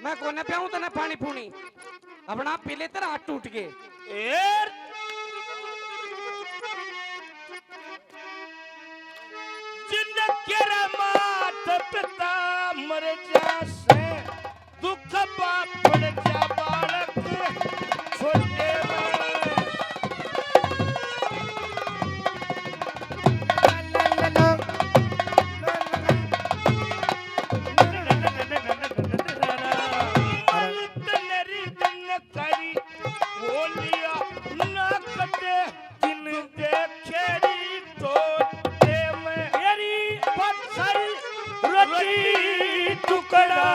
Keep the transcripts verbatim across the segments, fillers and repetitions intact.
मैं कोने प्याऊं तने पानी पूनी। अपना पीले तेरा हाथ टूट गए। एर। जिनके रे मात पिता मर जासे, दुख बापड़ जा बालक छोटे में। अंत नरी दिन करी बोलिया ना कटे। दिन देखेरी टोटे में मेरी बचाई रोटी टुकड़ा,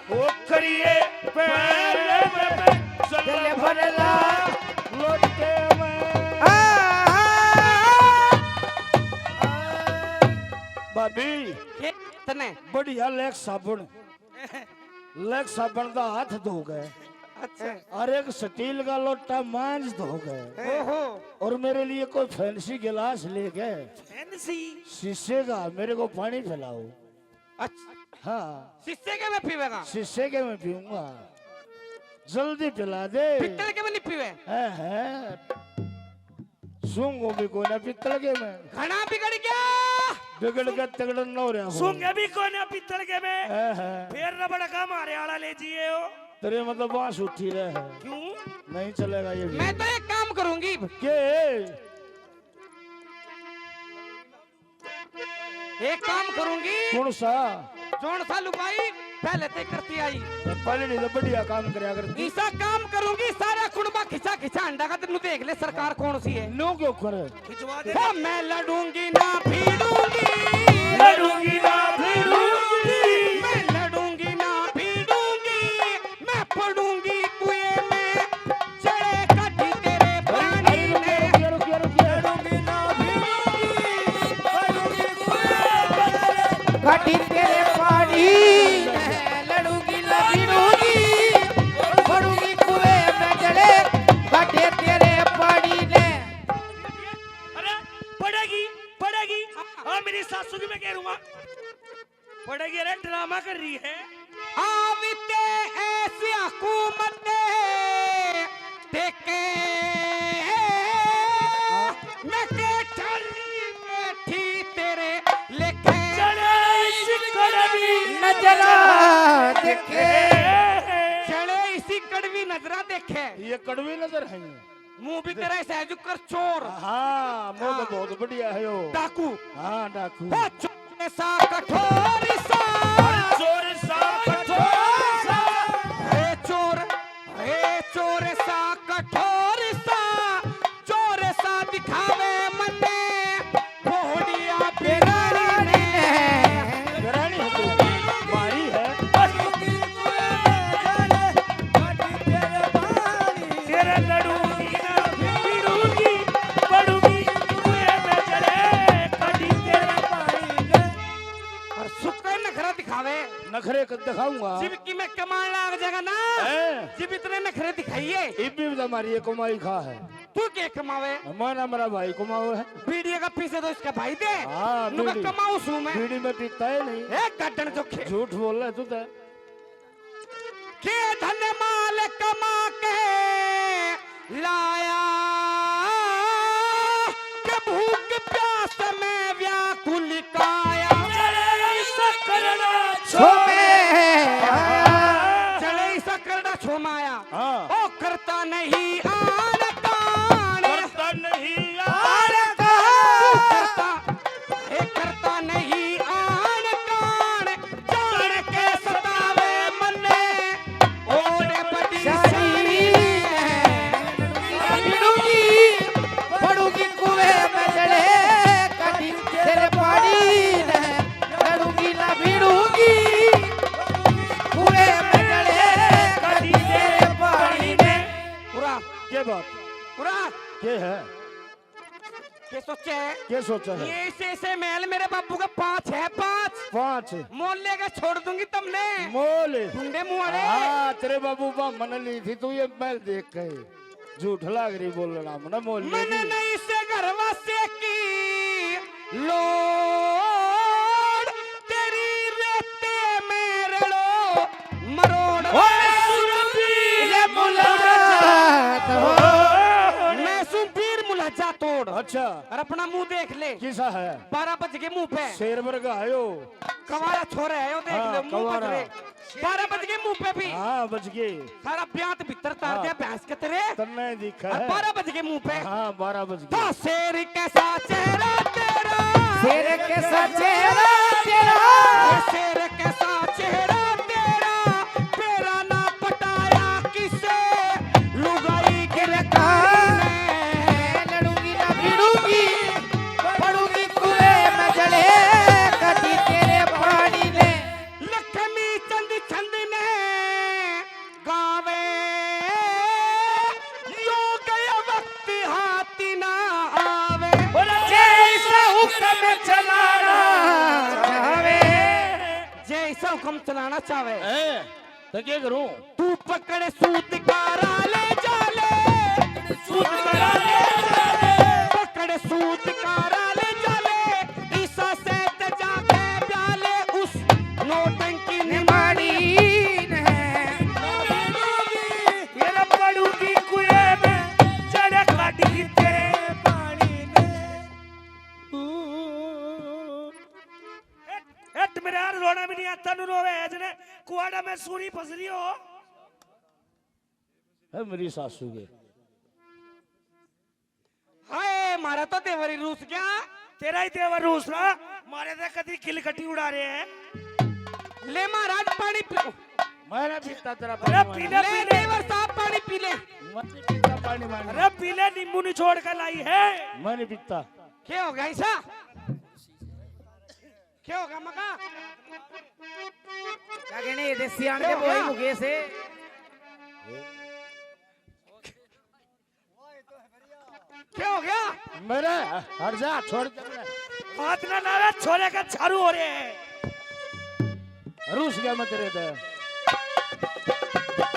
वो करिए पहले में जल भरला लोटे में। भाभी, के तने? बढ़िया लैक्स साबुन। लैक्स साबुन का हाथ धो गए। अच्छा। और एक स्टील का लोटा मांज धो गए। ओहो। और मेरे लिए कोई फैंसी गिलास ले गए। फैंसी? शीशे का, मेरे को पानी पिलाओ। अच्छा। हाँ। शीशे के में पीवेगा? शीशे के में पीऊंगा। जल्दी पिला दे। पित्तल के में नहीं पीवे? हैं, हैं। सूंघो भी कोना पित्तल के में। घणा बिगड़ गया। बिगड़ के तगड़ न हो रहा हो। सूंघे भी कोना पित्तल के में। हैं, हैं। फिर रबड़ का मारे आला ले जिए हो। तेरे मतलब बांस उठी रहे है। क्यों? नहीं चलेगा ये भी। मैं तो एक काम करूंगी। के? एक काम करूंगी। कौन सा? जोन सा लुगाई पहले ते करती आई। पहले नहीं तो बढ़िया काम करया करती। ऐसा काम करूंगी, सारा कुणबा खिंचा खिंचा अंडा का तेनू देख ले, सरकार कौन सी है। नो क्यों करे? खिंचवा दे। ओ, मैं लड़ूंगी ना भिड़ूंगी। लड़ूंगी ना भिड़ूंगी। मैं लड़ूंगी ना भिड़ूंगी। मैं पड़ूंगी कुएं में, जड़े काटी तेरे पानी में। रुकिए, रुकिए, रुकिए। लड़ूंगी ना भिड़ूंगी, पड़ूंगी कुएं में। काटी तेरे पानी में, लड़ूंगी ना भिड़ूंगी, पड़ूंगी कुएं में, जड़े काटे तेरे पानी ने। अरे, पड़ेगी, पड़ेगी। हाँ, मेरी सासू की मैं कह रूंगा। पड़ेगी, अरे ड्रामा कर रही है। आविते ऐसी हुकूमत देखे, मैं के ठल्ली बैठी तेरे लेखे। चले इसी कड़वी नजरा देखे। चले इसी कड़वी नजरा देखे। ये कड़वी नजर है। मुंह भी तेरा ऐसा है जो कर चोर। हाँ, मुंह तो हाँ। बहुत बढ़िया है यो। डाकू। हाँ, डाकू। ओ चोर सा कठोर सा। अरे चोर सा कठोर सा। हे चोर, हे चोर सा कठोर सा, चोर सा दिखावे मन्ने। घोड़िया बिरानी ने। बिरानी है तू, मारी है। तेरे लड़ूंगी ना भिड़ूंगी, पड़ूंगी कुएं में जड़े, कटी तेरे पानी ने। और सुक्का नखरा दिखावे। नखरे क-, दिखाऊंगा। जिब की मैं कमाने लाग जाएगा ना, हैं? जिब इतने नखरे दिखाइए। इब भी तो हमारी ये कमाई खा है। तू के कमावे? मैं ना, मेरा भाई कमावे है। बीड़ी का पीसे तो इसका भाई दे। हाँ, नुका बीड़ी। कमाऊ सू मैं। बीड़ी में पीता है नहीं। ए गड्डन चोखे। झूठ बोल रहा है तू तो। के धन माल कमा के लाया, के भूख प्यास में व्याकुल काया। जड़े इस करना छोमे। जड़े इस करना छोमाया। हाँ। ओ करता नहीं आन कान। करता नहीं आन कान। करता, ए करता नहीं आन कान। जान के सतावे मन्ने। ओरे बड़ी शानी है। पड़ूंगी कुएं में जड़े। कटी तेरे पानी ने। लड़ूंगी ना भिड़ूंगी, कुएं में जड़े, कटी तेरे पानी ने। पूरा। के बात? पूरा। के है? के सोचे है? के सोचा है? ये ऐसे, ऐसे महल मेरे बाबू का पांच है, पांच। पांच। मोल लेके छोड़ दूंगी तुमने। मोल? गुंडे मुंह वाले। हाँ, तेरे बाबू बा मन ली थी तू ये महल देख के। झूठ लाग रही बोलना, मने मोल मैंने नहीं। नहीं से घर वासे की लोड़, तेरी रेते में रड़ो मरोड़। ओए! अच्छा। और अपना मुंह देख ले। किसा है? बारह बज गए मुंह पे। शेर वर्गा है यो। कवारा छोरा है यो, देख हाँ, ले, मुंह बज कवारा। रहे। बारह बज गए मुंह पे भी। हाँ, बज गए। सारा ब्यांत भीतर तार हाँ। दिया भैंस के तेरे। तन्ने दिखा और है। बारह बज गए मुंह पे। हाँ, बारह बज गए। तो शेर कैसा चेहरा तेरा। शेर कैसा चेहरा तेरा। शेर कैसा चेहरा तेरा। तेरा ना पटाया किसे लुगाई के कान। लड़ूंगी ना भिड़ूंगी, पड़ूंगी कुएं में जले कदी तेरे पानी ने। लक्ष्मी चंद छंद ने गावे, यो गया वक्त हाथ ना आवे। बोला, जैसा हुक्म चलाना चाहे। जैसा हुक्म चलाना चाहे। ए, तो क्या करूं? तू पकड़ सूत कारा ले जा ले। सूत कारा ले जा ले। पकड़ सूत कारा ले जा ले। ईसा से ते जाके ब्याले उस नौटंकी निमाणी ने। तेरा पड़ूंगी कुएं में जड़े काटी तेरे पानी ने। हट, हट, मेरे यार रोना भी नहीं आता, नु रोवे है जने कुआड़ा में सूरी फसली हो। है मेरी सासू के। हाय, मारा तो देवर ही रूस गया। तेरा ही देवर रूस रहा, मारे तो कदी खिल कटी उड़ा रहे हैं। ले महाराज पानी पी। मैंने पीता तेरा अरे पानी। पी ले, ले पी ले। देवर साहब पानी पी ले। मैं नहीं पीता पानी, पानी। अरे पी ले, नींबू नहीं छोड़ के लाई है। मैं नहीं पीता। क्या हो गया ऐसा? क्या होगा मका? क्या कहने ये देसी आन के क्या बोई होगा? मुकेश है। क्या हो गया? मेरे हट जा, छोड़ दे मेरे। हाथ ना लावे, छोरे के झाड़ू हो रहे हैं। रूस गया मैं तेरे ते।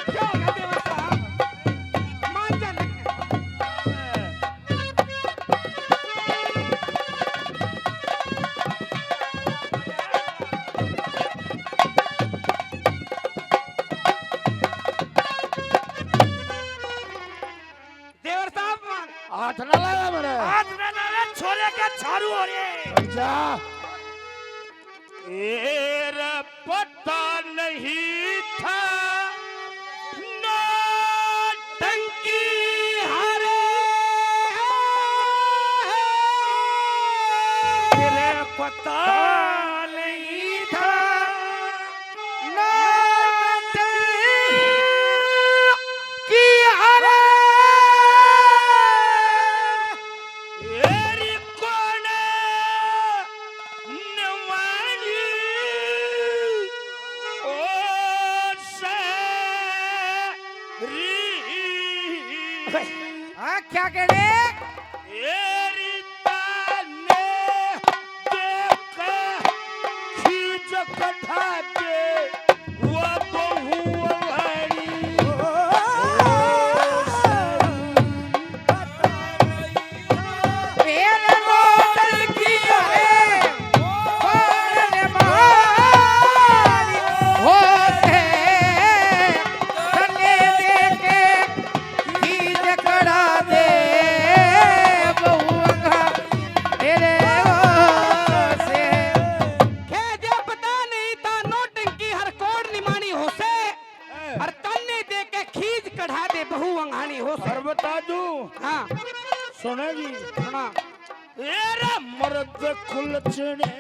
क्या हो गया देवर साहब? मान जा नहीं। देवर साहब, हाथ ना लाया मेरे। हाथ ना लाया, छोरे के झाड़ू हो रहे। जा। ए रे पता नहीं था नौटंकी हरे। तेरे पता नहीं था नौटंकी हरे। एरी कौन नवानी ओ सरी। हाँ, क्या कहने? एरी ताने देख खींच कटा के वो बहू वाली। मेरे मोगल की है, मोगल मारी होते, तन्ने देखे, खींच कड़ा दे, बहुआ मेरे होते। कह दिया पता नहीं था नौटंकी हर कोड निमानी होसे। और तन्ने दे के खींच कढ़ा दे, बहू अंघानी होसे। और बता दूं? हाँ। सुनेगी? सुना। एरा मर्द कुलचने,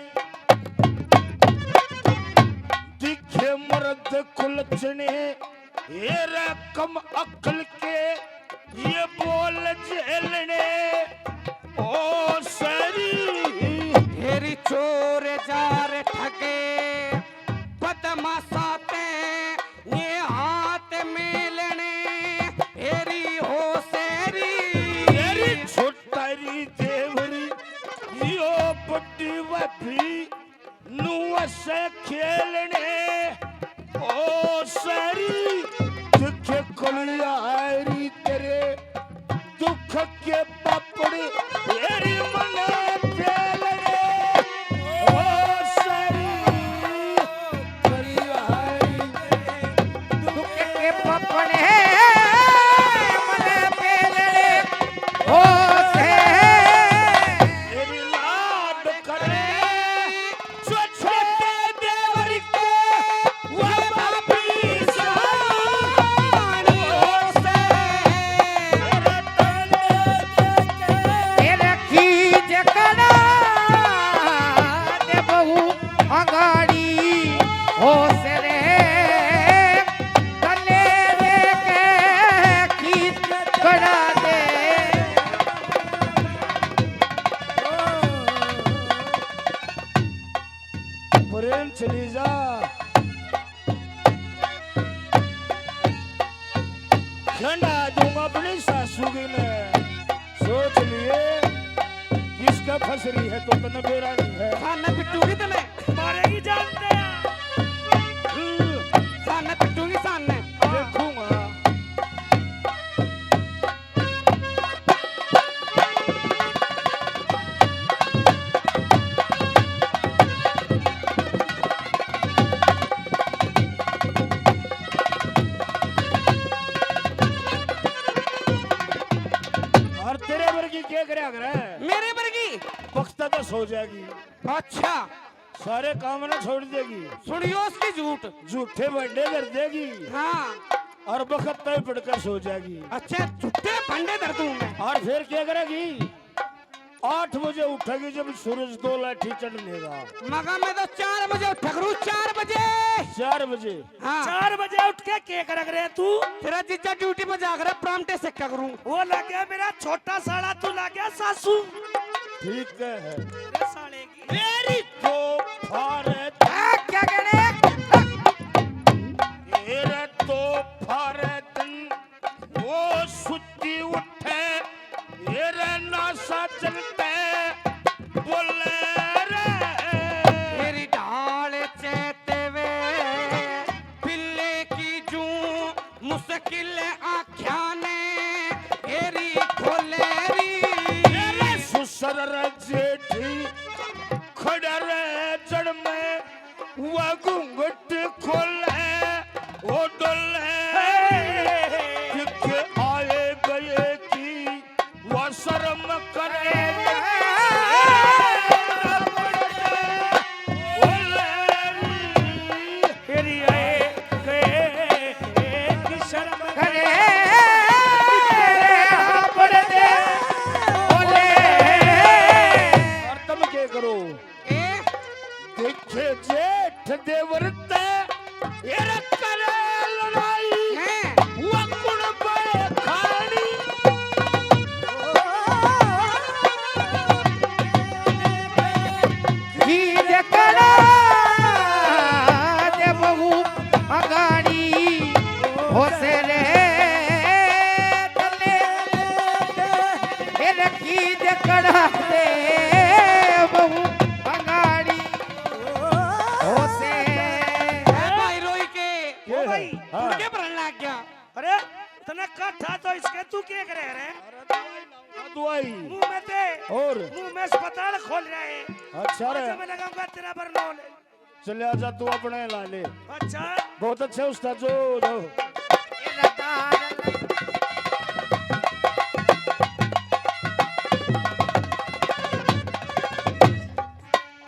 दिखे मर्द कुलचने, एरा कम अक्ल के ये बोल झेलने। ओ सरी। हेरी चोर जार ठगे बदमाशा ते ये हाथ मेलने, हेरी हो सरी। तेरी छोटारी देवरी, यो बड़ी भाभी, नुआ से खेलने। ओ सरी, दुखे कोलियारी तेरे, दुख के पापड़, तेरी मने पेलने। ओ सरी, दुख के पापड़, मने पेलने। ओ से खंडा दूंगा अपनी सासू की ने। सोच लिए किसका फसरी है तो तने बेरा नहीं है। थाने पिटूगी तने। मारेगी जान दे। थाने पिटूगी सामने। देखूंगा। और तेरे वर्गी के करया करे? मेरे वर्गी? पकता तो सो जाएगी। अच्छा। सारे काम ना छोड़ देगी। सुनियो उसकी झूठ। झूठे भंडे धर देगी। हाँ। और बखत तय पड़कर सो जाएगी। अच्छा, झूठे भंडे धर दूं मैं। और फिर क्या करेगी? आठ बजे उठेगी जब सूरज दो लाठी चढ़ लेगा। मगा मैं तो चार बजे उठा करूं, चार बजे। चार बजे? हाँ। चार बजे उठ के के कर रहे तू? तेरा जीजा ड्यूटी पे जा कर प्रामटे से क्या करूं? वो लगे मेरा छोटा साला, तू लगे सासू। ठीक है। मेरे साले की। मेरी तो फारे। हाँ, क्या कह रहे? मेरे तो फारे दिन वो सुत्ती उठे, मेरे नासा चलते बोले रे। मेरी ढाल चेते वे, पिल्ले की जूं मुश्किल आख्या ने, हेरी खोले री। मेरे सुसर रे जेठी, खड़ा रे जड़ में, वा घूंघट खोले, ओ डोले, किथे आए गए की वा शर्म करे। बोले री, तेरी आए गए की शर्म करे। बोले। और तुम क्या करो? ए? देखे जेठ देवर ते, एरे करे लड़ाई, हैं? वा कुण बे खानी। खीर कड़ा दे बहू अगाड़ी, हो से रे तले। ए रखी दे कड़ा दे बहू अगाड़ी, हो से। ए भाई रोई के, के ओ भाई, है? हाँ। फुलके भरन लग गया। अरे, तने कट्ठा तो इसके तू के करे रे? दुआई। मुंह में ते। और? मुंह में अस्पताल खोल रहा है। अच्छा रे। आज मैं लगाऊंगा तेरा बरनौल। चले आजा तू अपने ला ले। अच्छा। बहुत अच्छे उस्ताद जो, जो।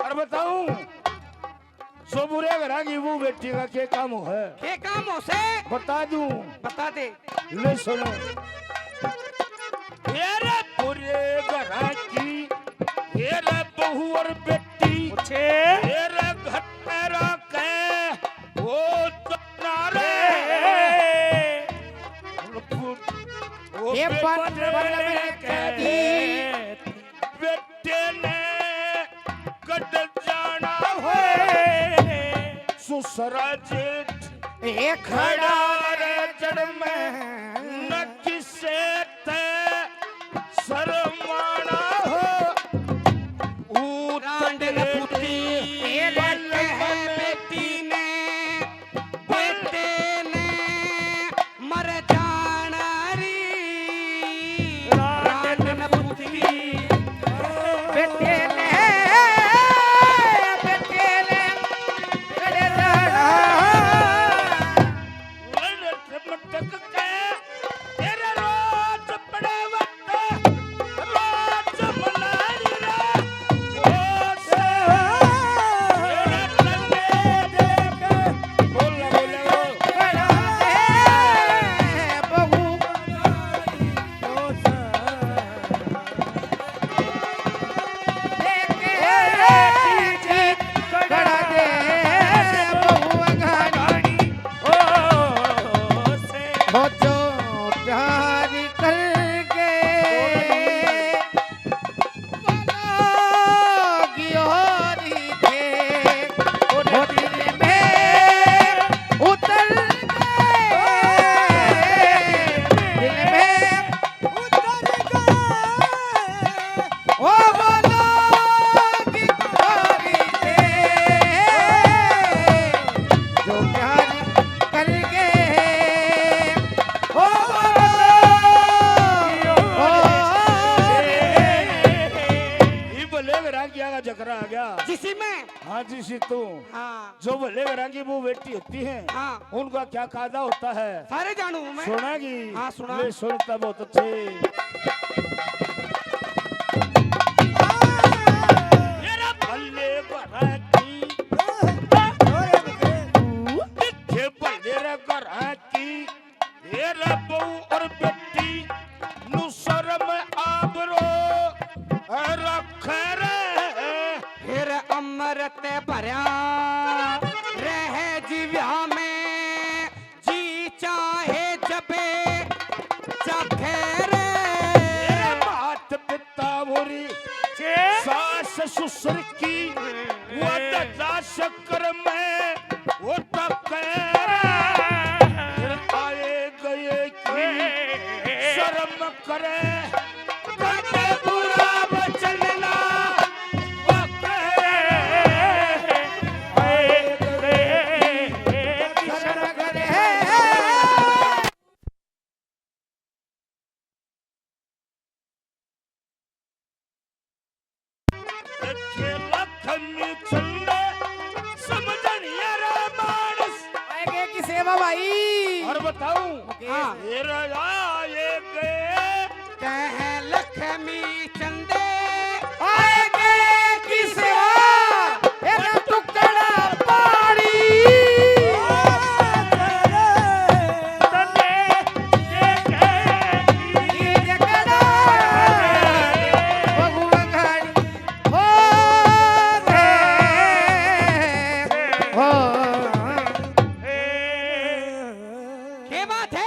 और बताऊं, जो बुरे घरा की वो बेटी का के काम हो है? के काम हो से? बता दूं। बता दे। ले सुनो। तेरे बुरे घरा की, तेरे बहू और बेटी, पूछे। तेरे घर में रखे, वो तो नारे। वो ये बेटे बन, बन में कह दी। बेटे ने कट जाना हो। सुसरा जेठ ए खड़ा रे जड़ में। न किसे ते शर्माना हो। ऊत रांड ने पुती, ए बल बेटे है में बेटी ने, बेटे ने मर जाना री। रांड न पुती, बेटे ने, बेटे ने मर जाना। लड़ मटक के तेरे रोज जी सी तू। हाँ। जो भले घरां की बहू बेटी होती है, हाँ। उनका क्या कायदा होता है? सारे जानू हूँ मैं। सुनागी? हाँ, सुना। ले सुनता बहुत अच्छे। मेरा भले घरां की, दिखे भले रे घरां की, हे रे बहू और बेटी, नु शर्म आबरो रखे रे। हे रे अमृत भरया रहे जीव्या में, जी चाहे जबे चखे रे। हे रे मात पिता होरी, छे। सास ससुर की, वो दजा शक्कर में, वो तो कह रहा, फिर आए गए की शर्म करे, करते बुरा वचन ना, वो कह रहा, आए गए की शर्म करे। देखे लखमी चंदे, समझनिया रे मानस। आए गए की सेवा भाई। और बताऊं? मुकेश। हाँ। मेरा आए गए। कह लखमी चंदे, आए गए की सेवा। ए टुकड़ा पानी। तने क्या बात है?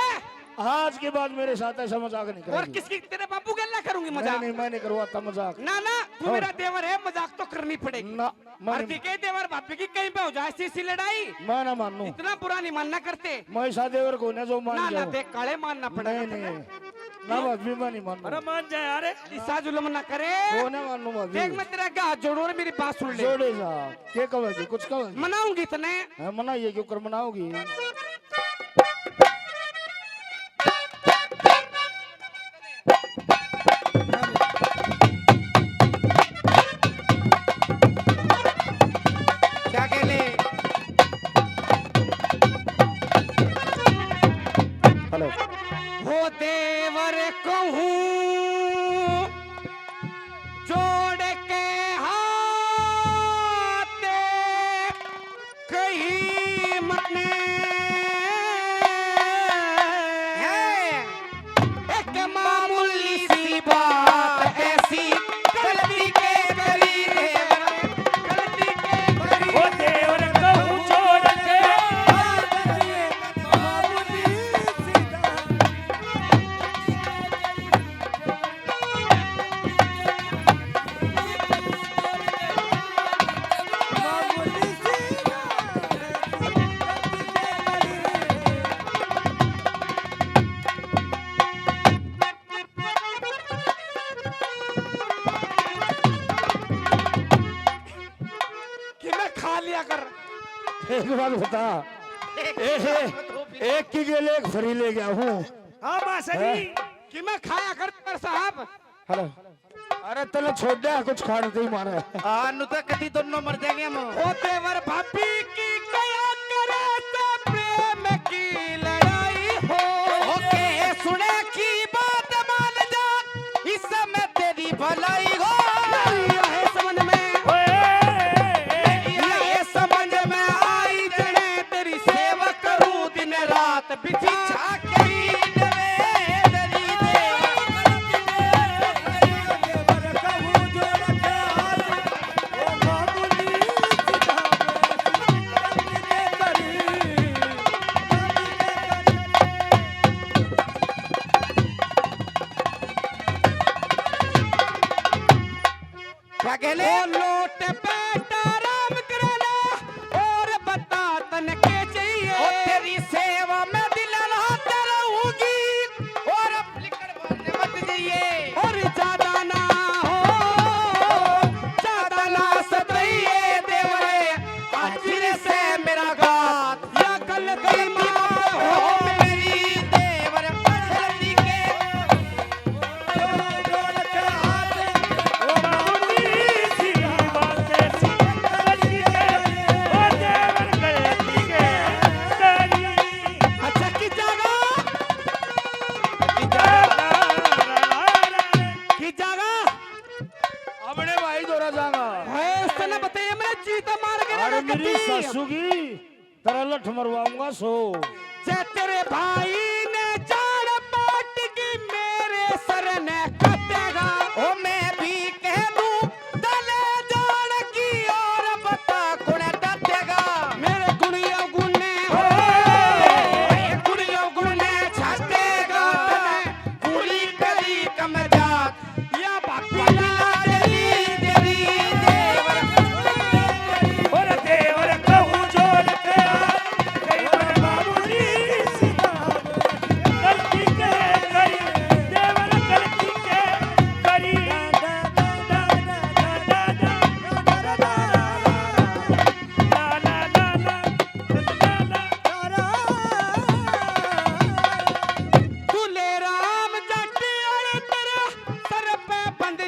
आज के बाद मेरे साथ ऐसा मजाक नहीं और करेंगे। किसकी, तेरे बाबू के अल्लाह करूंगी नहीं, मजाक? नहीं, मैं नहीं करवाता मजाक। ना, ना, तू हाँ। मेरा देवर है, मजाक तो करनी पड़ेगी। ना, मैं और नहीं। के देवर भाभी की कहीं पे हो जाए ऐसी, ऐसी लड़ाई? मैं ना मानू। इतना बुरा नहीं मानना करते। मैं ऐसा देवर को ना जो मान ना, ना, जाओ। देख, काले मानना पड़ेगा नहीं, तुझे। नहीं। ना भाभी, मैं नहीं मानू। अरे मान जा यार। ऐसा जुल्म ना करे। वो ना मानू भाभी। देख, मैं तेरे आगे हाथ जोड़ू और मेरी बात सुन ले। जोड़े जा। क्या कहेगी? कुछ कहेगी? मनाऊंगी तने। हाँ, मनाइए, क्यों कर मनाओगी? क्या कहने? हेलो। हो देवर कहूँ जोड़ के हाथ कही मने है। एक मामूली सी बात ऐसी गलती के करी रे, गलती के करी। ओ देवर कहूँ छोड़ के। मामूली सी बात। कि मैं खा लिया कर। एक बात बता, एक, एक, एक की गेल एक फ्री ले गया हूँ। हाँ मासा जी। हैं? कि मैं खाया कर पर साहब। हेलो। अरे तने छोड़ दे, कुछ खाने तो ही मारे। आ, नु तो कती दोनों मर जाएंगे हम। ओ देवर भाभी की कया करे तो प्रेम की लड़ाई हो। ओके, सुने की बात मान जा, इस समय तेरी भलाई हो। मेरी आए समझ में, ओए, मेरी आए समझ में आई जने तेरी सेवा करूं दिन रात बिछा के। क्या कहले? ओ लोट बैठ आराम कर ले, और बता तन के चाहिए। ओ तेरी सेवा में दिन रात रहूंगी, और अब लिकड़ बाहर मत जाइए। और ज्यादा ना हो, ज्यादा ना सताइए देवरे, आज से मेरा घात या कल गई माँ हो मेरी देवर पसंदी के। जोड़ जोड़ के हाथ, ओ मामूली सी बस हो। जय तेरे भाई